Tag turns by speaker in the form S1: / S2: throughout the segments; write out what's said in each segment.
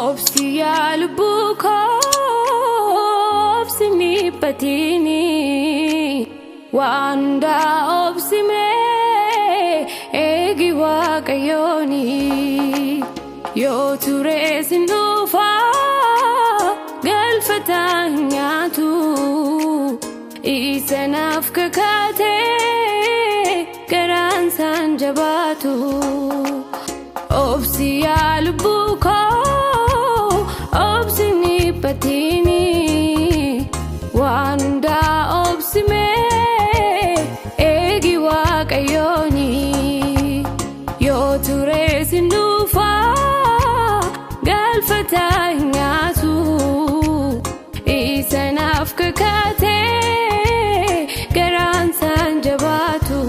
S1: Obsi yaa lubbuu koo obsi ni batini waan hundaa obsi mee eegi waaqayyooni yoo ture sin dhufa galfataa hin nyaatu isa naaf kakaate garaan isaan jabaatu. Obsi yaa lubbuu koo obsi ni batini waan hundaa obsi mee eegi waaqayyooni yoo ture sin dhufa galfataa hin nyaatu isa naaf kakaate garaan isaan jabaatu.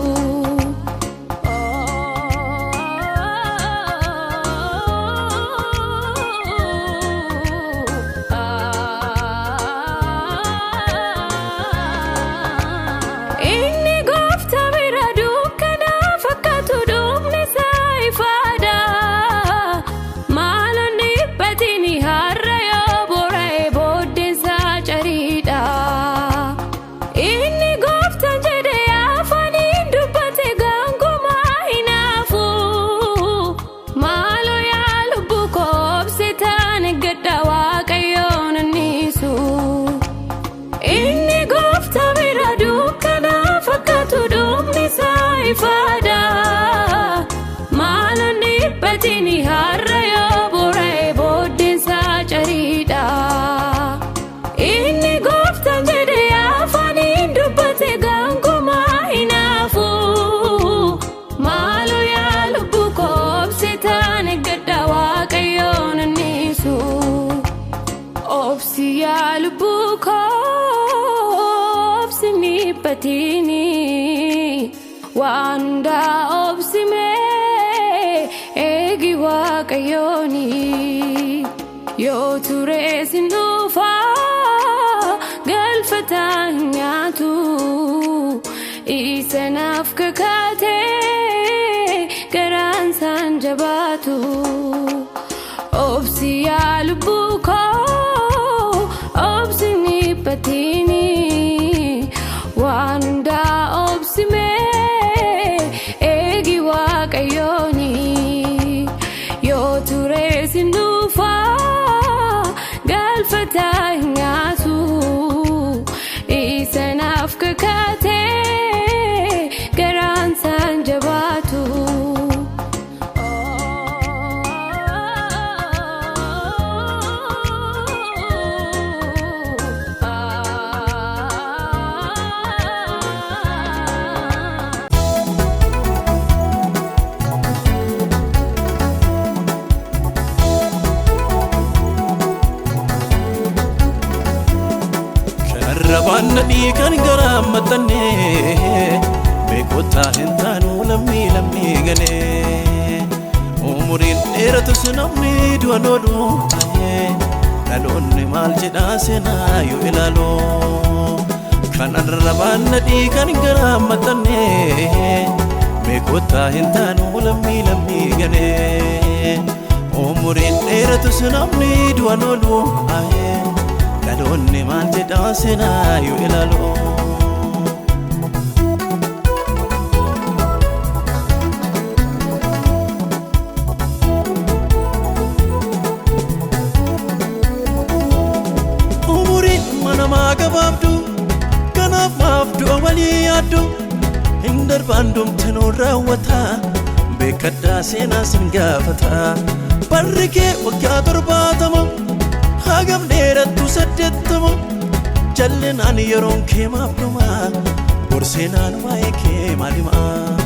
S1: Inni gooftaa bira dukkana fakkaatu dhumni isaa ifaadha. Maalonni dhiphatini har'a yoo bora'e booddeen isaa cariidha. Inni gooftaan jedhe afaaniin dubbate gaangumaa hin hafu. Maaloo yaa lubbuu koo obsitaan eeggadha waaqayyoon anniisu. Inni gooftaa bira dukkana fakkaatu dhumni isaa ifaadha. Maalonni dhiphatini har'a yoo bora'e booddeen isaa cariidha. Inni gooftaan jedhe afaaniin dubbate gaangumaa hin hafu. Maaloo yaa lubbuu koo obsitaan eeggadha waaqayyoon anniisu. Obsi yaa lubbuu koo obsi ni batini waan hundaa obsi mee eegi waaqayyooni yoo ture sin dhufa galfataa hin nyaatu isa naaf kakaate garaan isaan jabaatu. Obsi yaa lubbuu koo obsi ni batini waan hundaa obsi mee eegi waaqayyooni yoo ture sin dhufa galfataa hin nyaatu isa naaf kakaate garaan isaan jabaatu.
S2: Kanarra nadhii kan garaa maxxannee beekotaa hin taanu lammii lammii galee umuriin dheeratus namni du'an oolu ta'ee dhaloonni maal jedhaa seenaa yoo ilaalu. Kanarra nadhii kan garaa maxxannee beekotaa hin taanu lammii lammii galee umuriin dheeratus namni du'an oolu ta'ee dhaloonni maal jedhaa seenaa yoo ilaalu. Umuriin manamaa gabaabdu kanaaf maaf du'a walii yaaddu hin darbaan dhumtinuu raawwata beekaddaa seenaa sin gaafata barri kee waggaa 70 hagam dheerattu 80 jallinaan yeroon kee maaf dhuma bor seenaan waa'ee kee maal himaa.